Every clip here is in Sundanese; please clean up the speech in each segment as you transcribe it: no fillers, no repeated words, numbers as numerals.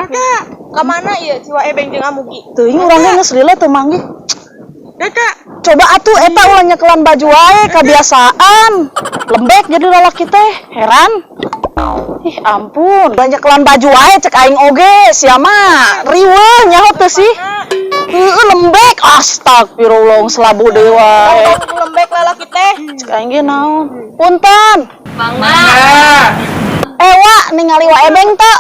Kakak, ka mana ieu si Wa Ebeng jeung Amugi? Teuing urang ge geus lila teu manggih. Kakak, Coba atuh eta ulah nyekelan baju wae kebiasaan. Lembek jadi lalaki teh, heran. Ih ampun, banyak nyekelan baju wae cek aing oge, sia mah riweuh nyaho teu sih? Heeh, lembek, astagfirullah, selabu deui wae. Lembek lalaki teh. Cek aing ge naon? Punten. Mangga. Eh wa, ningali Wa Ebeng teu?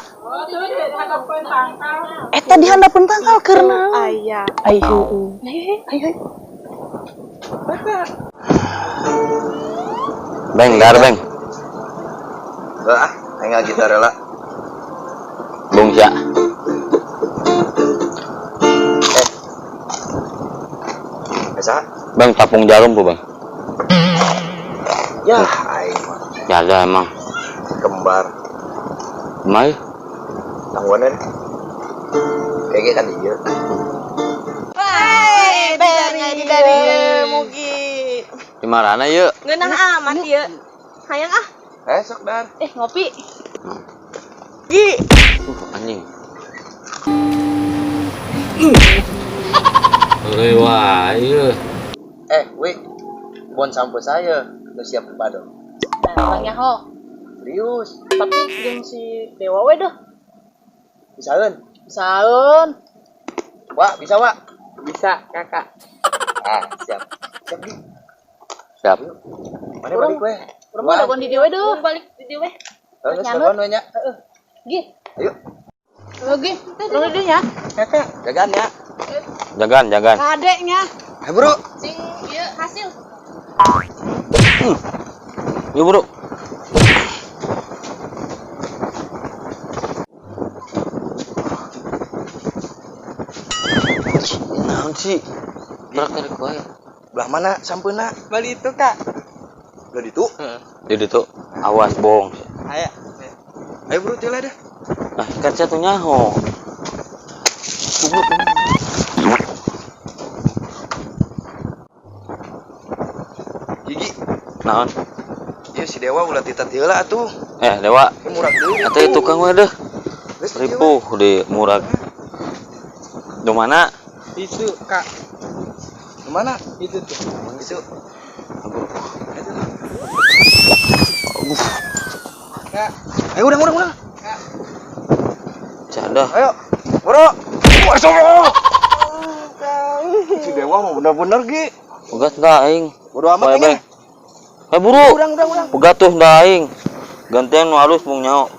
Eta di handapeun tangkal keur naon? Aya. Ai heueuh. Ayo, ayo. Beng, dar beng. Ah, aing gitar heula. Bung sia. Eh. Bisa? Bang, tapung jarum tuh, Bang. Ya, aing mah Ya ada emang. Kembar. Mai. Tangguhanan. Kayaknya kan iya. Hei, dari dari Mugi. Di marana yeuh? Ngeunah amat ieu. Hayang ah. Eh, sok dar. Eh, ngopi. Gi. Anjing. Euy wah, ieu. Eh, wi. Bon sampo saya nu siap bado. Nah, nyaho. Serius. Tapi jeung si Dewa we deh. Bisaeun. Bisaeun. Wak, bisa, Wak? Bisa, Kakak. Ah, siap. Siap, Gi. Siap. Mana balik we? Urang mah dagoan di dieu we deuh. Balik di dieu we. Heeh, geus dagoan we nya. Gi, Ayo, heuh gi. Urang di dieu nya. Kakak. jagaan ya. Jagan, jagan. Kade nya. Ayo, Bro. Sing ieu hasil. Yuk, Bro. Naon sih? Berak tarik wae. Belah mana sampeuna? Bali itu, Kak. Belah ditu. Heeh. Jadi tuh awas bohong. Ayo. Ayo, Bro, teu dah. Ah, kan saya tuh nyaho. Gigi, Naon? ieu si Dewa ulah tita heula atuh. Eh, Dewa. Ini murah deui. Atau itu tukang we deh. Geus, ieu we. Ripuh di murag. Di mana? Itu, Kak. Di mana? Itu tuh. Itu. Bro. Kak. Ayo urang urang urang. Kak. Cadah. Ayo. Bro. Wah, si Dewa mah bener-bener Gi. Pegat dah aing. Bodo amat Wae, aing. Beng. Eh, buru. Urang urang urang. Pegat tuh dah aing. Gantian nu halus mung nyaho.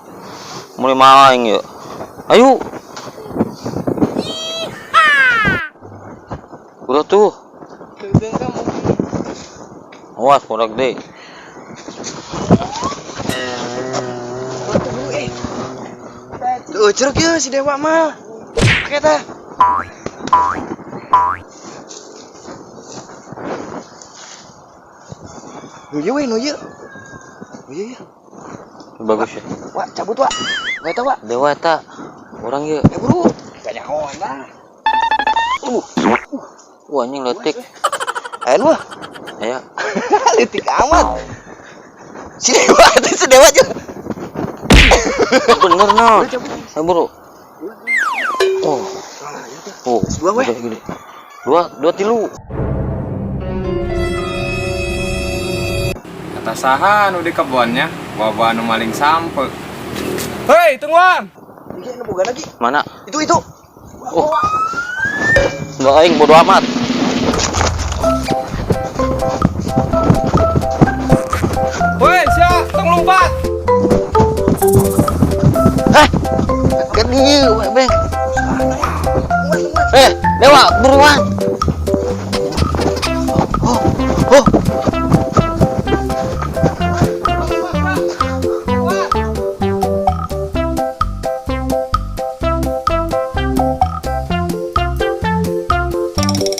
Mulai malah aing yeuh. Ayo. Udah tuh. Keudeng kamu. Awas murag deui. Tuh ceruk ya si Dewa mah. Pakai tah. Nu ieu we, nu ieu. Nu ieu ya. Bagus ya. Wak, cabut, Wak. Wak eta, Wak. Dewa eta. Urang ieu. Eh, buru. Gak nyahoan lah. Wah, anjing letik. Ayo wah. Aya. Letik amat. Si Dewa itu si Dewa aja. Bener naon. Ayo buru. Oh. Oh, Dua, weh. gede, gede. Dua, dua tilu. Kata saha nu di kebonnya, bawa nu maling sampe. Hei, tungguan. Ini nu boga lagi. Mana? Itu itu. Oh. Enggak aing bodo amat. Woi, sia, tong lompat. Hah? Kan ieu, we, Beng. Eh, Dewa, buruan.